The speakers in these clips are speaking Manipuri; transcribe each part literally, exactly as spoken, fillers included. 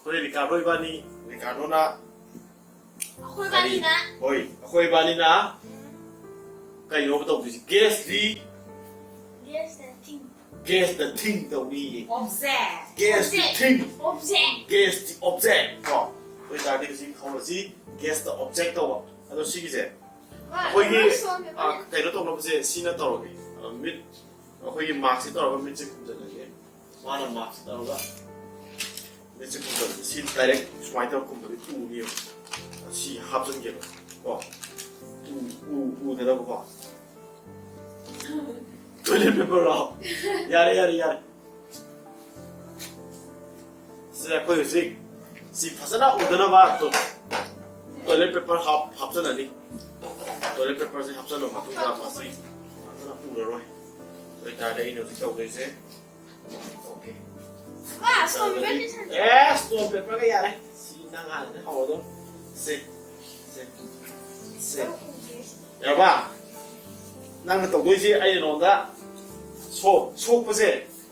ꯍꯣꯔꯦꯟ ꯔꯤꯀꯥꯔꯗꯣ ꯏꯕꯥꯅꯤ, ꯔꯤꯀꯥꯔꯗꯣꯅ ꯑꯩꯈꯣꯏ ꯏꯕꯥꯅꯤꯅ ꯍꯣꯏ, ꯑꯩꯈꯣꯏ ꯏꯕꯥꯅꯤꯅ ꯀꯩꯅꯣꯕ ꯇꯧꯗꯣꯏꯁꯤ? Guess the Guess the thing. Guess the thing ꯇꯧꯅꯤꯌꯦ꯫ Object. Guess the thing. Object. Guess the object ꯀꯣ꯫ ꯑꯗꯨ ꯑꯣꯏꯇꯥꯔꯗꯤ ꯍꯧꯖꯤꯛ ꯍꯧꯔꯁꯤ, guess the object ꯇꯧꯕ꯫ ꯑꯗꯣ ꯁꯤꯒꯤꯁꯦ ꯑꯩꯈꯣꯏꯒꯤ, ꯑ, ꯀꯩꯅꯣ ꯇꯧꯅꯕꯁꯦ ꯁꯤꯅ ꯇꯧꯔꯒꯦ꯫ ꯑ, ꯃꯤꯠ, ꯑꯩꯈꯣꯏꯒꯤ ꯃꯥꯛꯁꯁꯦ ꯇꯧꯔꯒ ꯃꯤꯠꯁꯦ ꯈꯨꯝꯖꯤꯜꯂꯒꯦ꯫ ꯃꯥꯅ ꯃꯥꯛꯁ ꯇꯧꯔꯒ ꯃꯤꯠꯁꯦ ꯈꯨꯝꯖꯤꯜꯂꯒꯦ꯫ ꯁꯤ direct ꯁꯨꯃꯥꯏꯅ ꯇꯧꯔꯒ ꯈꯨꯝꯕꯗꯤ ꯎꯅꯦꯕ꯫ ꯁꯤ ꯍꯥꯞꯆꯤꯟꯒꯦꯕ ꯀꯣ꯫ ꯎ, ꯎ, ꯎꯗꯅꯕꯀꯣ꯫ Toilet paper ꯔꯣ? ꯌꯥꯔꯦ, ꯌꯥꯔꯦ, ꯌꯥꯔꯦ꯫ ꯁꯤ ꯑꯩꯈꯣꯏ ꯍꯧꯖꯤꯛ ꯁꯤ ꯐꯖꯅ ꯎꯗꯅꯕ ꯇꯣ-, toilet paper ꯍꯥꯞ-, ꯍꯥꯞꯆꯜꯂꯅꯤ꯫ Toilet paper ꯁꯦ ꯍꯥꯞꯆꯜꯂ ꯃꯇꯨꯡꯗ ꯃꯁꯤ ꯐꯖꯅ ꯎꯔꯔꯣꯏ꯫ ꯑꯗꯨ ꯑꯣꯏꯇꯥꯔꯗꯤ ꯑꯩꯅ ꯍꯧꯖꯤꯛ ꯇꯧꯗꯣꯏꯁꯦ, okay꯫ ꯋꯥ, stone paper ꯁꯥꯟꯅ- ꯑꯦ, stone paper ꯒ ꯌꯥꯔꯦ꯫ ꯁꯤ ꯅꯪ ꯍꯥꯟꯅꯗꯤ ꯍꯧꯔꯗꯧ꯫ ꯁꯦ, ꯁꯦ, ꯁꯦ꯫ ꯌꯥꯔꯕ? ꯅꯪꯅ ꯇꯧꯗꯣꯏꯁꯤ ꯑꯩꯅ ꯅꯉꯣꯟꯗ ꯁꯣ-, ꯁꯣꯛꯄꯁꯦ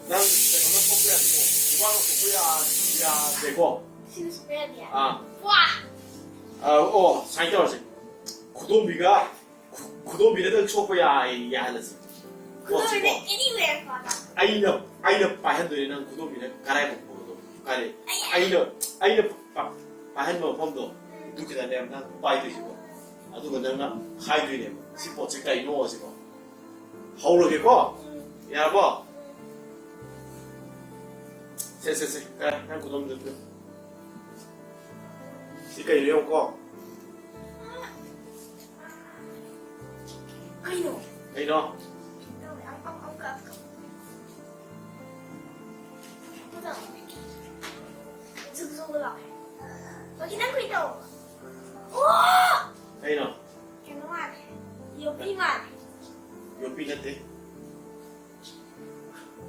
ꯅꯪ ꯀꯩꯅꯣꯅ ꯁꯣꯛꯄ ꯌꯥꯗꯦꯀꯣ꯫ ꯈꯨꯕꯥꯛꯅ ꯁꯣꯛꯄ ꯌꯥ-, ꯌꯥꯗꯦꯀꯣ꯫ ꯁꯤꯅ ꯁꯣꯛꯄ ꯌꯥꯗꯦ꯫ ꯑꯥ, ꯋꯥ! ꯑꯥ, ꯑꯣ, ꯁꯨꯃꯥꯏꯅ ꯇꯧꯔꯁꯦ꯫ ꯈꯨꯗꯣꯝꯕꯤꯒ, ꯈꯨ-, ꯈꯨꯗꯣꯝꯕꯤꯅ ꯅꯪ ꯁꯣꯛꯄ ꯌꯥ-, ꯌꯥꯍꯜꯂꯁꯤ꯫ ꯄꯣꯠꯁꯤꯀꯣ꯫ ꯈꯨꯗꯣꯝꯕꯤꯅ anywhere ꯀꯣ꯫ ꯑꯩꯅ, ꯑꯩꯅ ꯄꯥꯏꯍꯟꯗꯣꯏꯅꯦ ꯅꯪ ꯈꯨꯗꯣꯝꯕꯤꯅ ꯀꯔꯥꯏꯐꯥꯎ ꯄꯨꯒꯗꯧ? ꯀꯥꯏꯗꯩ? ꯑꯩꯅ, ꯑꯩꯅ ꯄꯥ-, ꯄꯥꯏꯍꯟꯕ ꯃꯐꯝꯗꯣ, ꯑꯗꯨ ꯈꯤꯇꯪꯅꯦꯕ ꯅꯪ ꯄꯥꯏꯗꯣꯏꯁꯤꯀꯣ꯫ ꯑꯗꯨꯒ ꯅꯪꯅ ꯍꯥꯏꯗꯣꯏꯅꯦꯕ, "ꯁꯤ ꯄꯣꯠꯁꯦ ꯀꯩꯅꯣ?" ꯁꯤꯀꯣ꯫ ꯍꯧꯔꯒꯦꯀꯣ? ꯌꯥꯔꯕꯣ? ꯁꯦ, ꯁꯦ, ꯁꯦ, ꯀꯥꯏ, ꯅꯪ ꯈꯨꯗꯣꯝꯕꯤꯗꯣ ꯄꯤꯌꯨ꯫ ꯁꯤ ꯀꯩꯅꯣ ꯌꯦꯡꯉꯨꯀꯣ꯫ ꯀꯩꯅꯣ? ꯀꯩꯅꯣ? ꯇꯧꯋꯦ, ꯑꯝ-, ꯑꯝ-, ꯑꯝꯀ, ꯑꯝꯀ꯫ ꯑꯝꯀ ꯇꯧꯋꯦ꯫ ꯖꯨꯛ ꯖꯨꯛ ꯂꯥꯎꯋꯦ꯫ ꯑꯣ, ꯈꯤꯇꯪ ꯀꯨꯏ ꯇꯧ꯫ ꯑꯣ! ꯀꯩꯅꯣ? ꯀꯩꯅꯣ ꯃꯥꯜꯂꯦ꯫ ꯌꯣꯠꯄꯤ ꯃꯥꯜꯂꯦ꯫ ꯌꯣꯠꯄꯤ ꯅꯠꯇꯦ꯫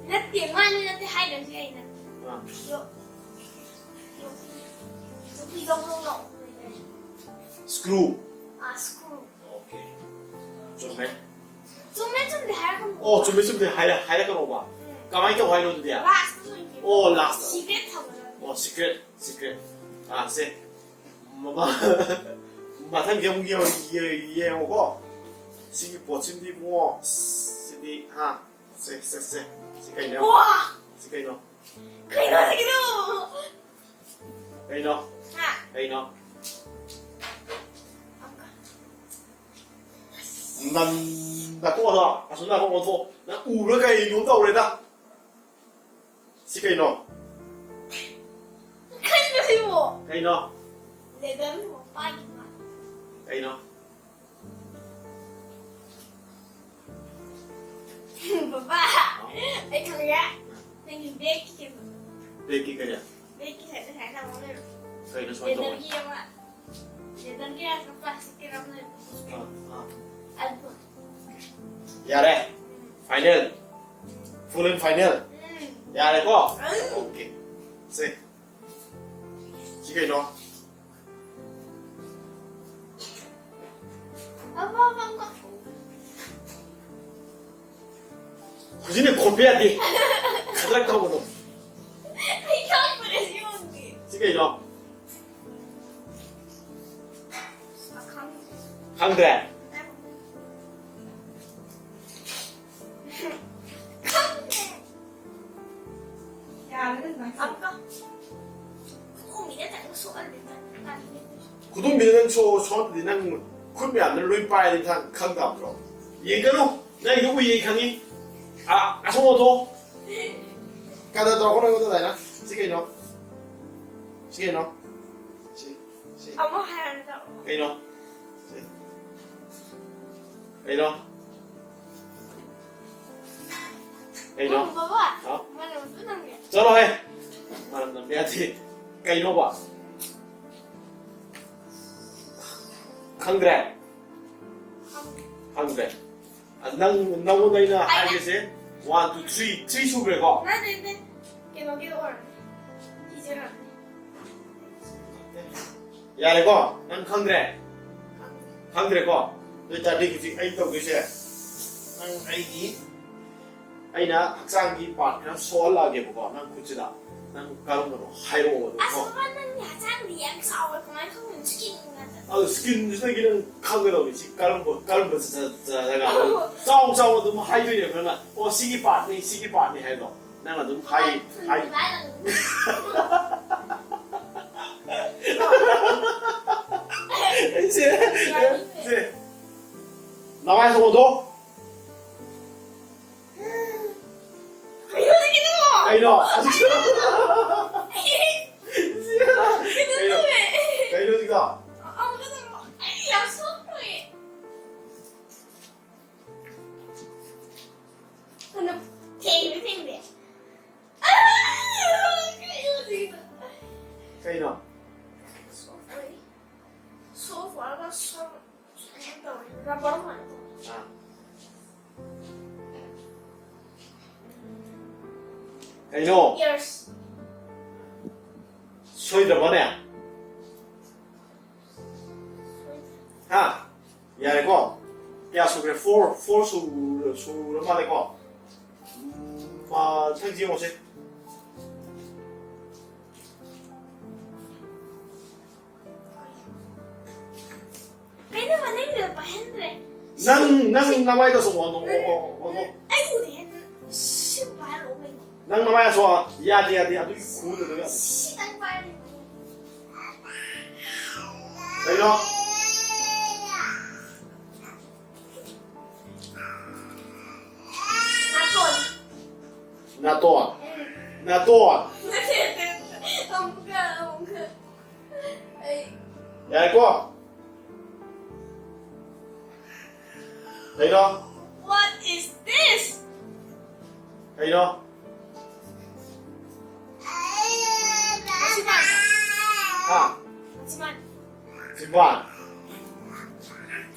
ꯅꯠꯇꯦ, ꯃꯥꯅꯤ ꯅꯠꯇꯦ ꯍꯥꯏꯗꯕꯁꯦ ꯑꯩꯅ꯫ ꯑꯥ꯫ ꯌꯣ-, ꯌꯣꯠꯄꯤ, ꯌꯣꯠꯄꯤ ꯖꯧ ꯖꯧ ꯂꯥꯎ꯫ Screw꯫ ꯑꯥ, screw꯫ Okay꯫ ꯆꯨꯝꯃꯦ꯫ ꯆꯨꯝꯃꯦ ꯆꯨꯝꯗꯦ ꯍꯥꯏꯔꯛꯀꯅꯨ꯫ ꯑꯣ, ꯆꯨꯝꯃꯦ ꯆꯨꯝꯗꯦ ꯍꯥꯏꯔ-, ꯍꯥꯏꯔꯛꯀꯅꯣꯕ꯫ ꯎꯝ꯫ ꯀꯃꯥꯏꯅ ꯇꯧ ꯍꯥꯏꯅꯣ ꯑꯗꯨꯗꯤ? Last ꯇ ꯂꯣꯏꯒꯦ꯫ ꯑꯣ, last ꯇ꯫ Secret ꯊꯝꯒꯗꯕꯅꯤ꯫ ꯑꯣ, secret, secret. ꯑꯥ, ꯁꯦ꯫ ꯃꯃꯥ-, ꯃꯊꯪꯒꯤ ꯑꯃꯨꯛ ꯌꯦꯡ-, ꯌꯦꯡ-, ꯌꯦꯡꯉꯨꯀꯣ꯫ ꯁꯤꯒꯤ ꯄꯣꯠꯁꯤꯃꯗꯤ ꯏꯕꯨꯡꯉꯣ, ꯁꯤꯗꯤ, ꯍꯥ? ꯁꯦ, ꯁꯦ, ꯁꯦ꯫ ꯁꯤ ꯀꯩꯅꯣ? ꯋꯥ! ꯁꯤ ꯀꯩꯅꯣ? ꯀꯩꯅꯣ ꯁꯤꯒꯤꯗꯣ? ꯀꯩꯅꯣ? ꯍꯥ? ꯀꯩꯅꯣ? ꯑꯃꯨꯛꯀ꯫ ꯅꯪ ꯅꯥꯀꯣꯛ ꯑꯗꯣ ꯑꯁꯣꯝ ꯅꯥꯀꯣꯛ ꯑꯣꯟꯊꯣꯛ꯫ ꯅꯪ ꯎꯕ꯭ꯔꯥ ꯀꯩꯅꯣꯝ ꯇꯧꯔꯦꯗ꯫ ꯁꯤ ꯀꯩꯅꯣ? ꯀꯩꯅꯣ ꯁꯤꯕꯣ? ꯀꯩꯅꯣ? Leather ꯃꯄꯥꯒꯤ ꯃꯥꯜꯂꯦ꯫ ꯀꯩꯅꯣ? ꯕꯕꯥ, ꯑꯩ ꯈꯪꯉꯦ꯫ ꯅꯪꯒꯤ bag ꯀꯤ ꯀꯩꯅꯣ? Bag ꯀꯤ ꯀꯔꯤ? Bag ꯀꯤ side ꯇ ꯁꯨꯃꯥꯏꯅ ꯇꯧꯕ ꯑꯃ ꯂꯩꯕꯗꯣ꯫ ꯀꯩꯅꯣ ꯁꯨꯃꯥꯏꯅ ꯇꯧꯕ? Leather ꯒꯤ ꯑꯃ, leather ꯒꯤ ꯅꯠꯇ꯭ꯔ plastic ꯀꯤꯔ ꯑꯃ ꯂꯩꯕꯗꯣ꯫ ꯑꯥ, ꯑꯥ꯫ ꯑꯗꯨ꯫ ꯌꯥꯔꯦ꯫ ꯎꯝ꯫ Final꯫ Full and final꯫ ꯎꯝ꯫ ꯌꯥꯔꯦꯀꯣ? ꯎꯝ꯫ Okay꯫ ꯁꯦ꯫ ꯁꯤ ꯀꯩꯅꯣ? ꯑꯃ, ꯑꯃ, ꯑꯃ꯫ ꯍꯧꯖꯤꯛꯅ ꯈꯣꯠꯄ ꯌꯥꯗꯦ꯫ ꯈꯗ꯭ꯔꯛ ꯇꯧꯒꯅꯨ꯫ ꯑꯩ ꯈꯪꯗ꯭ꯔꯦ ꯁꯤ ꯃꯛꯇꯤ꯫ ꯁꯤ ꯀꯩꯅꯣ? ꯈꯪꯗ꯭ꯔꯦ? ꯈꯪꯗꯦ꯫ ꯑꯃꯨꯛꯀ꯫ ꯈꯨꯗꯣꯝꯕꯤꯅ ꯅꯪ ꯁꯣꯛꯍꯜꯂꯦ, ꯅꯪ ꯇꯜꯂꯦ꯫ ꯈꯨꯗꯣꯝꯕꯤꯅ ꯅꯪ ꯁꯣꯛ-, ꯁꯣꯛꯍꯜꯂꯗꯤ ꯅꯪ ꯈꯨꯠ ꯃꯌꯥꯝꯗꯨꯅ ꯂꯣꯏ ꯄꯥꯏꯔꯗꯤ ꯅꯪ ꯈꯪ ꯇꯥꯕ꯭ꯔꯣ? ꯌꯦꯡꯒꯅꯨ, ꯅꯪꯒꯤꯗꯣ ꯎꯏꯌꯦ ꯑꯩ ꯈꯪꯉꯤ꯫ ꯑꯥ, ꯑꯁꯣꯝ ꯑꯣꯟꯊꯣꯛꯑꯣ꯫ ꯀꯗꯔ ꯇꯧꯔꯛꯀꯅꯣ ꯑꯩꯉꯣꯟꯗ ꯑꯗꯨꯃꯥꯏꯅ꯫ ꯁꯤ ꯀꯩꯅꯣ? ꯁꯤ ꯀꯩꯅꯣ? ꯁꯤ, ꯁꯤ꯫ ꯑꯃꯨꯛ ꯍꯥꯏꯔꯛꯑꯣ꯫ ꯀꯩꯅꯣ? ꯁꯤ꯫ ꯀꯩꯅꯣ? ꯀꯩꯅꯣ? ꯎꯝ, ꯕꯕꯥ꯫ ꯍꯥꯎ? ꯃꯅꯝꯁꯨ ꯅꯝꯒꯦ꯫ ꯆꯠꯂꯣꯍꯦ! ꯃꯅꯝ ꯅꯝꯕ ꯌꯥꯗꯦ꯫ ꯀꯩꯅꯣꯕ? ꯈꯪꯗ꯭ꯔꯦ? ꯈꯪꯗꯦ꯫ ꯈꯪꯗ꯭ꯔꯦ꯫ ꯑ, ꯅꯪ, ꯅꯪꯉꯣꯟꯗ ꯑꯩꯅ ꯑꯩꯅ ꯍꯥꯏꯔꯤꯁꯦ, one, two, three, three ꯁꯨꯈ꯭ꯔꯦꯀꯣ? ꯅꯠꯇꯦ, ꯅꯠꯇꯦ꯫ ꯀꯩꯅꯣꯒꯤ ꯑꯣꯏꯔꯝꯅꯤ꯫ ꯁꯤꯁꯦ ꯑꯣꯏꯔꯝꯅꯤ꯫ ꯌꯥꯔꯦꯀꯣ? ꯅꯪ ꯈꯪꯗ꯭ꯔꯦ? ꯈꯪꯗ꯭ꯔꯦꯀꯣ? ꯑꯗꯨ ꯑꯣꯏꯇꯥꯔꯗꯤ ꯍꯧꯖꯤꯛ ꯑꯩ ꯇꯧꯗꯣꯏꯁꯦ, ꯅꯪ ꯑꯩꯒꯤ, ꯑꯩꯅ ꯍꯛꯆꯥꯡꯒꯤ part ꯈꯔ ꯁꯣꯛꯍꯜꯂꯛꯑꯒꯦꯕꯀꯣ, ꯅꯪ ꯈꯨꯠꯁꯤꯗ꯫ ꯅꯪ ꯀꯔꯝꯕꯅꯣ ꯍꯥꯏꯔꯛꯑꯣ ꯑꯗꯨꯝ, ꯑꯁ, ꯀꯣ꯫ ꯄꯥꯄꯥ, ꯅꯪꯒꯤ ꯍꯛꯆꯥꯡꯗꯤ ꯌꯥꯝ ꯆꯥꯎꯋꯦ, ꯀꯃꯥꯏꯅ ꯈꯪꯗꯣꯏꯅꯣ? Skin ꯉꯥꯛꯇ꯫ ꯑꯗꯨ skinꯗꯨꯗꯒꯤ ꯅꯪ ꯈꯪꯒꯗꯧꯅꯤ ꯁꯤ ꯀꯔꯝꯕ, ꯀꯔꯝꯕ ꯖ-, ꯖ-, ꯖꯒꯥꯗ꯫ ꯆꯥꯎ ꯆꯥꯎ ꯑꯗꯨꯝ ꯍꯥꯏꯗꯣꯏꯅꯦꯕ ꯅꯪꯅ꯫ ꯑꯣ, ꯁꯤꯒꯤ partꯅꯤ, ꯁꯤꯒꯤ partꯅꯤ ꯍꯥꯏꯗꯣ꯫ ꯅꯪ ꯑꯗꯨꯝ ꯍꯥꯏ, ꯍꯥꯏ꯫ ꯊꯨꯟꯒꯤ ꯚꯥꯏ ꯑꯗꯨꯝ꯫ ꯁꯦ, ꯁꯦ꯫ ꯅꯃꯥꯏ ꯊꯣꯡꯗꯣ꯫ ꯀꯩꯅꯣ ꯅꯪꯒꯤꯗꯨꯕꯣ? ꯀꯩꯅꯣ? ꯀꯩꯅꯣ ꯀꯩꯅꯣ? ꯇꯧꯋꯦ꯫ ꯀꯩꯅꯣ ꯍꯧꯖꯤꯛꯇꯣ? ꯑꯃꯨꯛꯀ ꯇꯧꯔꯣ꯫ ꯑꯩ ꯌꯥꯝ ꯁꯣꯛꯄ꯭ꯔꯦ꯫ ꯀꯩꯅꯣ? ꯊꯦꯡꯗꯦ, ꯊꯦꯡꯗꯦ꯫ ꯑꯥ! ꯀꯩꯅꯣ ꯍꯧꯖꯤꯛꯀꯤꯗꯣ? ꯀꯩꯅꯣ? ꯁꯣꯛꯄ꯭ꯔꯦ꯫ ꯁꯣꯛꯄ꯭ꯔꯒ ꯁꯣꯛ-, ꯁꯨꯃꯥꯏꯅ ꯇꯧꯋꯦ꯫ Rubber ꯃꯥꯜꯂꯦ꯫ ꯑꯥ꯫ ꯀꯩꯅꯣ? Ears꯫ ꯁꯣꯏꯗ꯭ꯔꯕꯅꯦ? ꯍꯥ? ꯌꯥꯔꯦꯀꯣ? ꯀꯌꯥ ꯁꯨꯈ꯭ꯔꯦ? Four, four ꯁꯨꯔ, ꯁꯨꯔ ꯃꯥꯜꯂꯦꯀꯣ? ꯎꯝ, ꯃꯊꯪꯁꯤ ꯌꯦꯡꯉꯨꯁꯦ꯫ ꯀꯩꯅꯣ ꯃꯅꯤꯡꯗ ꯄꯥꯏꯍꯟꯗ꯭ꯔꯦ? ꯅꯪ, ꯅꯪ ꯁꯤ ꯅꯃꯥꯏꯗꯣ ꯁꯨꯝ ꯑꯣꯟꯊꯣꯛ-, ꯑꯣꯟꯊꯣꯛ-, ꯑꯣꯟꯊꯣꯛ-, ꯑꯩ ꯎꯗꯦ꯫ ꯁꯤ ꯄꯥꯏꯔꯛꯑꯣ ꯀꯩꯅꯣ? ꯅꯪ ꯅꯃꯥꯏ ꯑꯁꯣ-, ꯌꯥꯗꯦ, ꯌꯥꯗꯦ, ꯑꯗꯨꯒꯤ ꯈꯨꯗꯨꯗ ꯌꯥꯗꯦ꯫ ꯁꯤꯇꯪ ꯄꯥꯏꯔꯗꯤ꯫ ꯀꯩꯅꯣ? ꯅꯥꯇꯣꯟ꯫ ꯅꯥꯇꯣꯟ꯫ ꯎꯝ꯫ ꯅꯥꯇꯣꯟ꯫ ꯅꯠꯇꯦ, ꯅꯠꯇꯦ, ꯅꯠꯇꯦ꯫ ꯑꯃꯨꯛꯀ, ꯑꯃꯨꯛꯀ꯫ ꯑꯩ ꯌꯥꯔꯦꯀꯣ? ꯀꯩꯅꯣ? What is this? ꯀꯩꯅꯣ? ꯃꯁꯤ ꯃꯥꯟꯕ꯭ꯔꯥ? ꯍꯥ? ꯃꯁꯤ ꯃꯥꯟꯕ꯭ꯔꯥ? ꯆꯤꯝꯕꯥꯟ꯫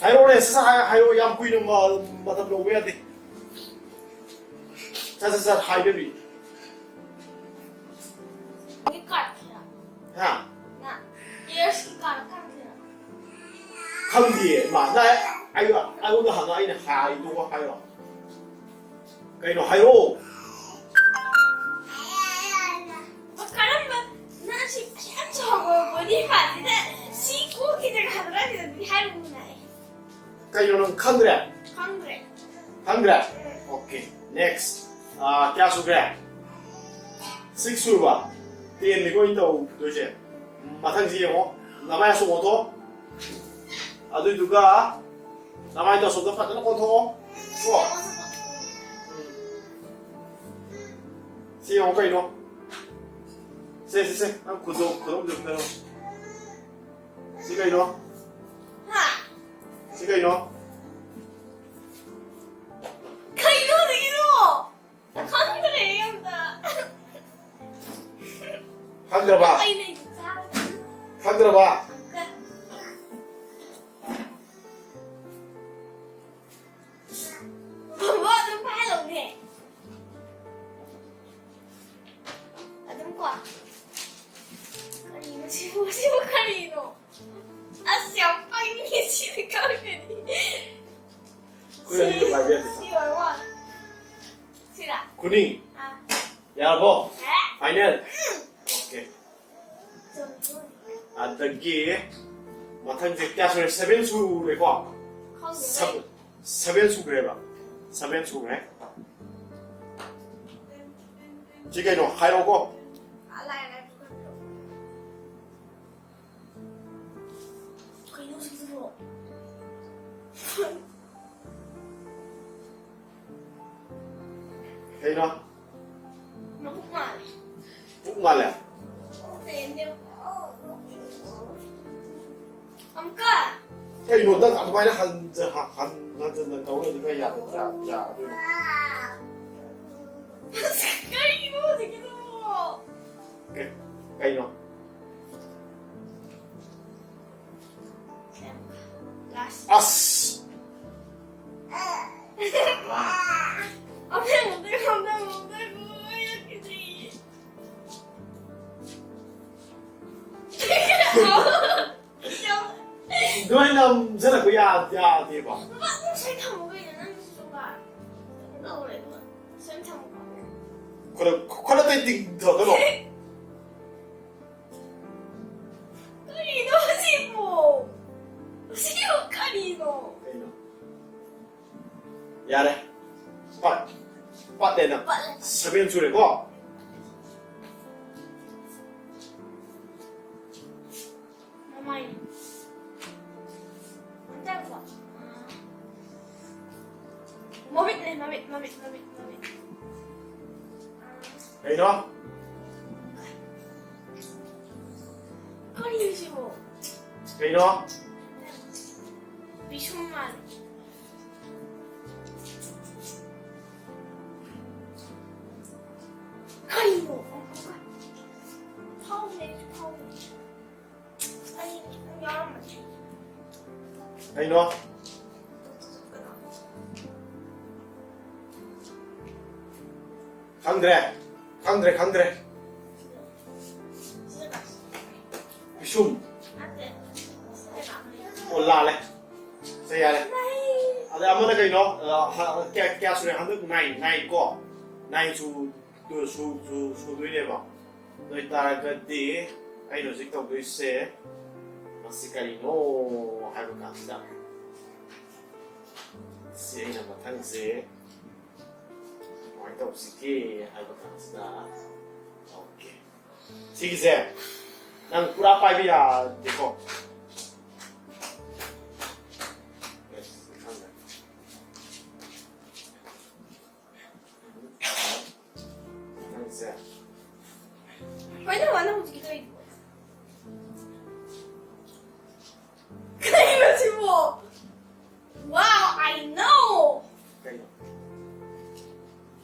ꯍꯥꯏꯔꯛꯑꯣꯅꯦ, ꯁꯠ ꯁꯠ ꯍꯥꯏ-, ꯍꯥꯏꯔꯛꯑꯣ, ꯌꯥꯝ ꯀꯨꯏꯅ ꯃ-, ꯃꯇꯝ ꯂꯧꯕ ꯌꯥꯗꯦ꯫ ꯁꯠ ꯁꯠ ꯁꯠ ꯍꯥꯏꯗꯕꯤ꯫ ꯃꯤ ꯀꯥꯔꯛꯈꯤꯔ? ꯍꯥ? ꯅ, earsꯀꯤ ꯀꯥꯔꯛ ꯀꯥꯔꯛꯈꯤꯔ? ꯈꯪꯗꯤꯌꯦ, ꯃꯥ, ꯅ, ꯑꯩ, ꯑꯩꯉꯣꯟꯗ ꯍꯪꯉ ꯑꯩꯅ ꯍꯥꯏꯗꯣꯛꯑꯣ ꯍꯥꯏꯔꯣ? ꯀꯩꯅꯣ ꯍꯥꯏꯔꯛꯑꯣ꯫ ꯀꯩꯅꯣ, ꯅꯪ ꯈꯪꯗ꯭ꯔꯦ? ꯈꯪꯗ꯭ꯔꯦ꯫ ꯈꯪꯗ꯭ꯔꯦ? ꯎꯝ꯫ Okay, next. ꯑꯥ, ꯀꯌꯥ ꯁꯨꯈ꯭ꯔꯦ? Six ꯁꯨꯔꯕ? Ten ꯅꯤꯀꯣ ꯑꯩꯅ ꯇꯧꯗꯣꯏꯁꯦ꯫ ꯃꯊꯪꯁꯤ ꯌꯦꯡꯉꯣ꯫ ꯅꯃꯥꯏ ꯑꯁꯣꯝ ꯑꯣꯟꯊꯣꯛꯑꯣ꯫ ꯑꯗꯨꯏꯗꯨꯒ ꯅꯃꯥꯏꯗꯣ ꯑꯁꯣꯝꯗ ꯐꯖꯅ ꯑꯣꯟꯊꯣꯛꯑꯣ꯫ ꯀꯣ? ꯎꯝ꯫ ꯁꯤ ꯌꯦꯡꯉꯣ ꯀꯩꯅꯣ? ꯁꯦ, ꯁꯦ, ꯁꯦ꯫ ꯅꯪ ꯈꯨꯗꯣ-, ꯈꯨꯗꯣꯝꯕꯤꯗꯣ ꯄꯤꯔꯛꯑꯣ꯫ ꯁꯤ ꯀꯩꯅꯣ? ꯍꯥ? ꯁꯤ ꯀꯩꯅꯣ? ꯀꯩꯅꯣ ꯍꯧꯖꯤꯛꯀꯤꯗꯣ? ꯈꯪꯗ꯭ꯔꯦ ꯑꯩ ꯑꯝꯇ꯫ ꯈꯪꯗ꯭ꯔꯕ? ꯑꯩ ꯂꯩ ꯆꯥꯔꯒ꯫ ꯈꯪꯗ꯭ꯔꯕ? ꯈꯪꯗ꯭ꯔꯦ꯫ ꯕꯕꯥ ꯑꯗꯨꯝ ꯄꯥꯏꯍꯜꯂꯧꯅꯦ꯫ ꯑꯗꯨꯝ ꯀꯣ꯫ ꯀꯔꯤꯅꯣ ꯁꯤꯕꯨ, ꯁꯤꯕꯨ ꯀꯔꯤꯅꯣ? ꯑꯁ, ꯌꯥꯝ ꯄꯪꯉꯦ ꯁꯤꯗꯤ ꯈꯪꯗꯦ꯫ ꯀꯨꯏꯔꯦ, ꯁꯤ, ꯄꯥꯏꯕ ꯌꯥꯗꯦ꯫ ꯁꯤ ꯑꯣꯏꯔ ꯃꯥꯜꯂꯦ꯫ ꯁꯤꯔꯥ? ꯈꯨꯅꯤꯡ꯫ ꯑꯥ꯫ ꯌꯥꯔꯕꯣ? ꯌꯥꯔꯦ꯫ Final? ꯎꯝ꯫ Okay꯫ ꯆꯨꯝꯃꯤ꯫ ꯑꯗꯒꯤ ꯃꯊꯪꯁꯦ ꯀꯌꯥ ꯁꯨꯔꯦ? Seven ꯁꯨꯔꯦꯀꯣ? ꯈꯪꯗꯦ꯫ Seven, seven ꯁꯨꯈ꯭ꯔꯦꯕ꯫ Seven ꯁꯨꯈ꯭ꯔꯦ꯫ ꯁꯤ ꯀꯩꯅꯣ? ꯍꯥꯏꯔꯛꯑꯣꯀꯣ꯫ ꯑꯂꯥꯏ ꯑꯂꯥꯏꯕ ꯈꯔ ꯄꯤꯔꯛꯑꯣ꯫ ꯀꯩꯅꯣ ꯍꯧꯖꯤꯛꯀꯤꯗꯨꯕꯣ? ꯀꯩꯅꯣ? ꯃꯕꯨꯛ ꯃꯥꯜꯂꯦ꯫ ꯄꯨꯛ ꯃꯥꯜꯂꯦ? ꯀꯩꯅꯣ? ꯑꯃꯨꯛꯀ? ꯀꯩꯅꯣ ꯅꯪ ꯑꯗꯨꯃꯥꯏꯅ ꯍꯟꯖ-, ꯍ-, ꯍꯟ-, ꯍꯟꯖꯟꯅ ꯇꯧ ꯂꯩꯔꯗꯤ ꯀꯩ ꯌꯥꯗ-, ꯌꯥ-, ꯌꯥꯗꯣꯏꯅꯣ? ꯀꯩꯅꯣ ꯍꯧꯖꯤꯛꯀꯤꯗꯨꯕꯣ? ꯀꯩ-, ꯀꯩꯅꯣ? Last. ꯑꯁ! ꯑꯃꯨꯛꯇꯪ, ꯑꯃꯨꯛꯇꯪ, ꯑꯃꯨꯛꯇꯪ, ꯑꯃꯨꯛꯇꯪ, ꯑꯃꯨꯛꯇꯪ, ꯑꯃꯨꯛꯇꯪ꯫ ꯑꯗꯨꯃꯥꯏꯅ ꯅꯝꯁꯤꯜꯂꯛꯄ ꯌꯥ-, ꯌꯥꯗꯦꯕ꯫ ꯕꯕꯥ, ꯅꯪ ꯁ꯭ꯋꯥꯏ ꯊꯝꯃꯨ ꯀꯩꯅꯣ, ꯅꯪꯁꯨ ꯕꯕꯥ꯫ ꯀꯩꯅꯣ ꯇꯧꯔꯦ, ꯕꯕꯥ꯫ ꯁ꯭ꯋꯥꯏ ꯊꯝꯃꯨ꯫ ꯈꯔ, ꯈꯔ ꯑꯇꯩ ꯇꯤꯡꯊꯣꯛꯀꯅꯣ꯫ ꯀꯔꯤꯅꯣ ꯁꯤꯕꯨ? ꯁꯤꯕꯨ ꯀꯔꯤꯅꯣ? ꯀꯩꯅꯣ? ꯌꯥꯔꯦ꯫ ꯄꯠ-, ꯄꯠꯂꯦ ꯅꯪ꯫ ꯄꯠꯂꯦ꯫ Seven ꯁꯨꯔꯦꯀꯣ? ꯃꯃꯥꯏ꯫ ꯑꯝꯇ ꯉꯥꯏꯈꯣ꯫ ꯃꯃꯤꯠꯅꯦ, ꯃꯃꯤꯠ, ꯃꯃꯤꯠ, ꯃꯃꯤꯠ, ꯃꯃꯤꯠ꯫ ꯀꯩꯅꯣ? ꯀꯔꯤꯅꯣ ꯁꯤꯕꯣ? ꯀꯩꯅꯣ? ꯄꯤꯁꯨꯝ ꯃꯥꯜꯂꯦ꯫ ꯀꯩꯅꯣ? ꯐꯥꯎꯅꯦ, ꯐꯥꯎꯅꯦ꯫ ꯑꯩ ꯌꯥꯎꯔꯝꯃꯗꯤ꯫ ꯀꯩꯅꯣ? ꯈꯪꯗ꯭ꯔꯦ꯫ ꯈꯪꯗ꯭ꯔꯦ, ꯈꯪꯗ꯭ꯔꯦ꯫ ꯄꯤꯁꯨꯝ꯫ ꯑꯣ, ꯂꯥꯜꯂꯦ꯫ ꯁꯦ, ꯌꯥꯔꯦ꯫ ꯑꯗ ꯑꯃꯅ ꯀꯩꯅꯣ? ꯑ, ꯍ-, ꯀꯌꯥ, ꯀꯌꯥ ꯁꯨꯔꯦ? ꯍꯟꯗꯛ nine, nine ꯀꯣ? Nine ꯁꯨ-, ꯁꯨ-, ꯁꯨ-, ꯁꯨꯗꯣꯏꯅꯦꯕ꯫ ꯑꯗꯨ ꯑꯣꯏꯇꯥꯔꯒꯗꯤ ꯑꯩꯅ ꯍꯧꯖꯤꯛ ꯇꯧꯗꯣꯏꯁꯦ ꯃꯁꯤ ꯀꯔꯤꯅꯣ ꯍꯥꯏꯕ ꯀꯥꯟꯁꯤꯗ, ꯁꯤ ꯑꯩꯅ ꯃꯊꯪꯁꯦ ꯀꯃꯥꯏꯅ ꯇꯧꯁꯤꯒꯦ ꯍꯥꯏꯕ ꯀꯥꯟꯁꯤꯗ, okay, ꯁꯤꯒꯤꯁꯦ ꯅꯪ ꯄꯨꯔꯥ ꯄꯥꯏꯕ ꯌꯥꯗꯦꯀꯣ꯫ Yes, ꯈꯪꯗ꯭ꯔꯦ꯫ ꯅꯪꯁꯦ꯫ ꯀꯩꯅꯣ ꯅꯪ ꯍꯧꯖꯤꯛꯀꯤ ꯇꯧꯔꯤꯗꯨꯕꯣ? ꯀꯩꯅꯣ ꯁꯤꯕꯣ? Wow, I know! ꯀꯩꯅꯣ?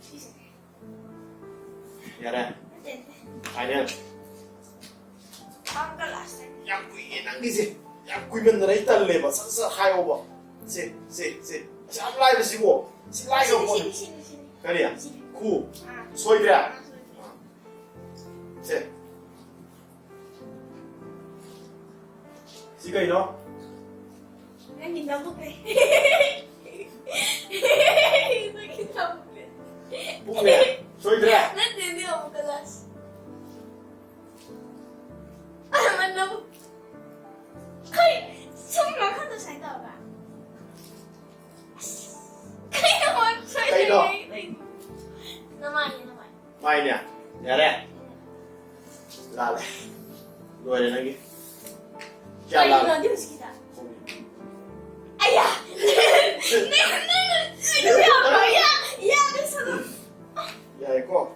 ꯁꯤꯁꯦ꯫ ꯌꯥꯔꯦ꯫ ꯅꯠꯇꯦ, ꯅꯠꯇꯦ꯫ Final꯫ ꯌꯥꯝ ꯀꯨꯏꯌꯦ ꯅꯪꯒꯤꯁꯦ꯫ ꯌꯥꯝ ꯀꯨꯏꯃꯟꯗꯅ ꯑꯩ ꯇꯜꯂꯦꯕ꯫ ꯁꯠ ꯁꯠ ꯍꯥꯏꯌꯣꯕ꯫ ꯁꯦ, ꯁꯦ, ꯁꯦ꯫ ꯑꯁ, ꯌꯥꯝ ꯂꯥꯏꯕ ꯁꯤꯕꯣ꯫ ꯁꯤ ꯂꯥꯏꯕ ꯁꯤꯅꯤ, ꯄꯣꯠꯅꯤ꯫ ꯁꯤꯅꯤ, ꯁꯤꯅꯤ, ꯁꯤꯅꯤ꯫ ꯀꯔꯤ? ꯁꯤꯅꯤ꯫ ꯈꯨ꯫ ꯑꯥ꯫ ꯁꯣꯏꯗ꯭ꯔꯦ? ꯑꯥ, ꯁꯣꯏꯗ꯭ꯔꯦ꯫ ꯁꯦ꯫ ꯁꯤ ꯀꯩꯅꯣ? ꯅꯪꯒꯤ ꯅꯕꯨꯛꯅꯦ꯫ ꯅꯪꯒꯤ ꯅꯕꯨꯛꯅꯦ꯫ ꯄꯨꯛꯅꯦ꯫ ꯁꯣꯏꯗ꯭ꯔꯦ? ꯅꯠꯇꯦ, ꯅꯪ ꯑꯃꯨꯛꯀ ꯂꯥꯛꯁꯤ꯫ ꯑꯃ ꯅꯕꯨꯛ꯫ ꯀꯩ? ꯁꯨꯝ ꯅꯥꯀꯟꯗ ꯁꯨꯃꯥꯏꯅ ꯇꯧꯔꯒ꯫ ꯑꯁ, ꯀꯩꯅꯣ? ꯂꯥꯜꯂꯦ꯫ ꯂꯣꯏꯔꯦ ꯅꯪꯒꯤ꯫ ꯀꯌꯥ ꯂꯥꯜꯂꯦ? ꯀꯔꯤꯅꯣ ꯑꯗꯨ ꯍꯧꯖꯤꯛꯀꯤꯗ? ꯑꯌꯥ! ꯅꯪ, ꯅꯪ, ꯅꯪ ꯌꯥꯕ꯭ꯔꯣ? ꯌꯥ-, ꯌꯥꯗꯣꯏ ꯁꯔꯨꯛ꯫ ꯌꯥꯏꯀꯣ?